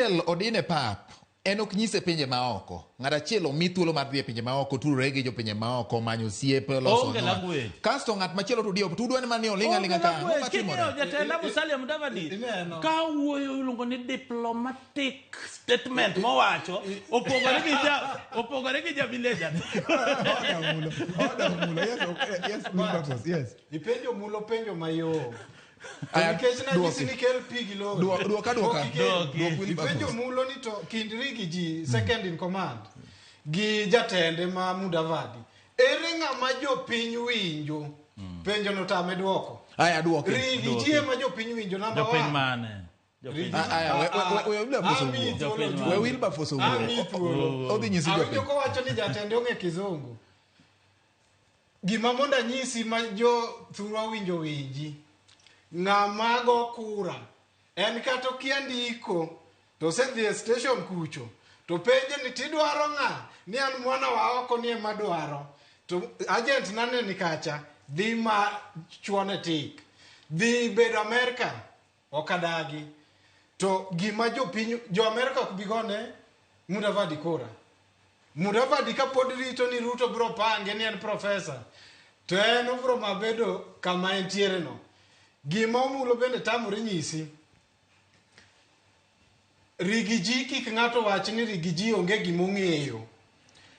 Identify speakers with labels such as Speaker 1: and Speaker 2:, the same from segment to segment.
Speaker 1: Achiel odine pap en ok nyise pinje maoko. Ng'at achiel omi thuolo mar dhi e pinje maoko, tudore gi jopinje maoko, manyo osiep, loso
Speaker 2: Onge
Speaker 1: noa.
Speaker 2: language.
Speaker 1: Kasto ng'at machielo to diyo, tudwa ni mani oling' aling'a ka. Ang'o
Speaker 2: Onge language.
Speaker 1: matimore?
Speaker 2: King'iyo jatenda Musalia Mudavadi
Speaker 3: Ineno.
Speaker 2: ka wuoyo iluongo ni diplomatic statement mowacho opogore gi ja opogore gi ja village.
Speaker 4: Oda mulo. Oda mulo. Yes, okay. Yes, Wilberforce. Yes.
Speaker 3: Ipenjo mulo penjo mayom. To
Speaker 1: Aya,
Speaker 3: nikech nanyisi
Speaker 1: duoki.
Speaker 3: ni kel pi gi lori.
Speaker 1: Duoka, duoka.
Speaker 3: Pok ikel.
Speaker 2: Duoki.
Speaker 1: Duok Wilberforce.
Speaker 3: Ipenjo mulo ni to kind Riggy G, second in command, gi jatende ma Mudavadi. Ere ng'ama jopiny winjo? Penjo no tame duoko.
Speaker 1: Aya, duoki.
Speaker 3: Riggy G ema jopiny winjo number
Speaker 2: Jopiny
Speaker 3: one.
Speaker 2: mane? Jopiny.
Speaker 3: Riggy G.
Speaker 1: Aya, we Wilberforce
Speaker 3: Ami
Speaker 1: owuo.
Speaker 3: thuolo
Speaker 2: Jopiny
Speaker 3: tu.
Speaker 1: We Wilberforce owuo.
Speaker 3: Ami thuolo.
Speaker 1: Odhi nyisi
Speaker 3: Awinjo
Speaker 1: jopiny.
Speaker 3: kowacho ni jatende ong'e kizungu. Gima mondo anyisi ma jo thurwa winjo winji. Ng'ama go kura en kata okia ndiko to osedhi e station kucho to penje ni tidwaro ng'a ni an mwana wa oko ni ema dwaro to agent nane ni kacha dhi ma chuone tik dhi bedo Amerika ok adagi to gima jopiny jo Amerika ok bi gone Mudavadi kura. Mudavadi kapod rito ni Ruto biro pange ni en profesa to en obiro mabedo kama entiere no. Gima omulo bende tamore nyisi. Riggy G kik ng'ato wach ni Riggy G onge gima ong'eyo.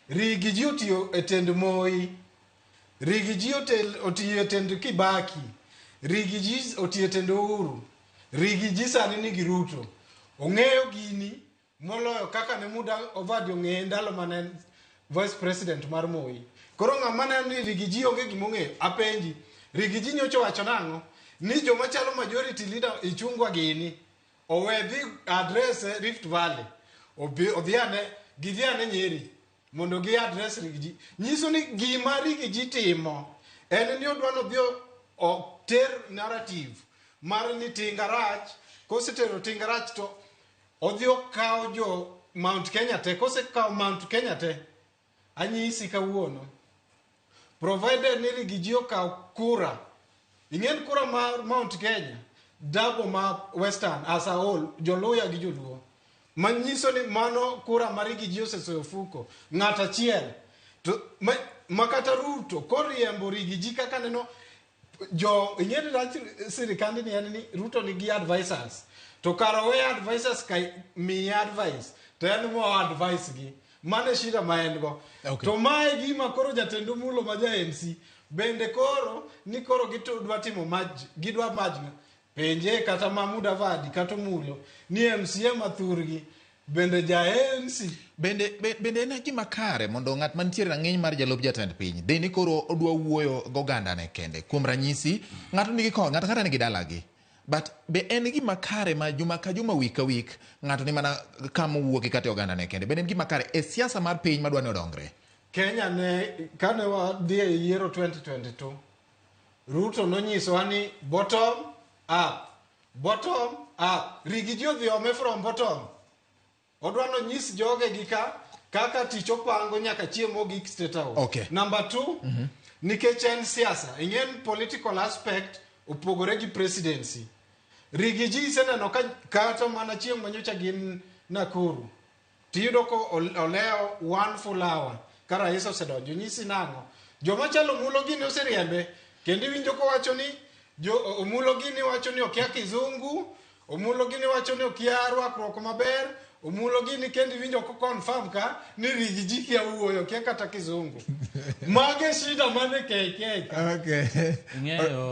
Speaker 3: Riggy G otiyo e tend Moi. Riggy G otiyo e tend Kibaki. Riggy G otiyo e tend Uhuru. Riggy G sani nigi Ruto. Ong'eyo gini moloyo kaka ne Mudavadi ong'eye ndalo mane en vice president mar Moi. Koro ng'ama neno ni Riggy G onge gima ong'eyo, apenji. Riggy G nyocha owacho nang'o? Ni joma chalo majority leader Ichung'wa gini owe dhi address Rift Valley. Obi odhi ane gidhi ane Nyeri mondo gi address Riggy G. Nyiso ni gima Riggy G timo en ni odwa ni odhi oter narrative mar ni tinga rach, kosetero tinga rach to odhi okawo jo Mount Kenya te, kosekawo Mount Kenya te, anyisi kawuono, provided ni Riggy G okawo kura, ing'en kura mar Mount Kenya, double ma Western as a whole, joluya gi joluo. Manyiso ni mano kura ma Riggy G osesoyo ofuko, ng'at achiel. To ma, ma kata Ruto koriembo Riggy G kaka neno jo ing'e ni rach sirikand ni en ni Ruto nigi advisors to kar owe advisors ka miye advice to en mo advice gi mano e shida ma en go. To mae gima koro jatend Omulo ma ja MC bende koro ni koro gidwa timo maj gidwa maj penje kata ma Mudavadi kata Omulo ni MCA ma thurgi bende ja ANC.
Speaker 1: Bende bende en gima kare mondo ng'at mantiere rang'iny mar jalup jatend piny dhi ni koro odwa wuoyo gogandane kende. Kuom ranyisi, ng'ato nigi ko ng'ato kata nigi dalagi. But be en gima kare ma juma ka juma, week ka week, ng'ato ni mana kama owuoke kata e ogandane kende. Bende en gima kare e siasa mar piny madwa ni odongre?
Speaker 3: Kenya ne kane wadhi e yiero 2022 Ruto nonyisowa ni bottom up, bottom up. Riggy G odhi ome from bottom. Odwa nonyis joge gi ka kaka tich opango nyaka chieng' mogik State House. Number 2, nikech en siasa, ing'en political aspect opogore gi presidency. Riggy G iseneno ka kata mana chieng' manyocha gin Nakuru. Tiyudo ko olewo one full hour ka rais osedonjo. Nyisi nang'o? Joma chalo Omulo gini oseriembe. Kendo iwinjo kowacho ni jo Omulo gini wacho ni okia kizungu, Omulo gini wacho ni okia rwakruok maber, Omulo gini kendo iwinjo ko confirm ka ni Riggy G kia wuoyo, kia kata kizungu. Mage shida mane KK ka.
Speaker 2: Ing'eyo.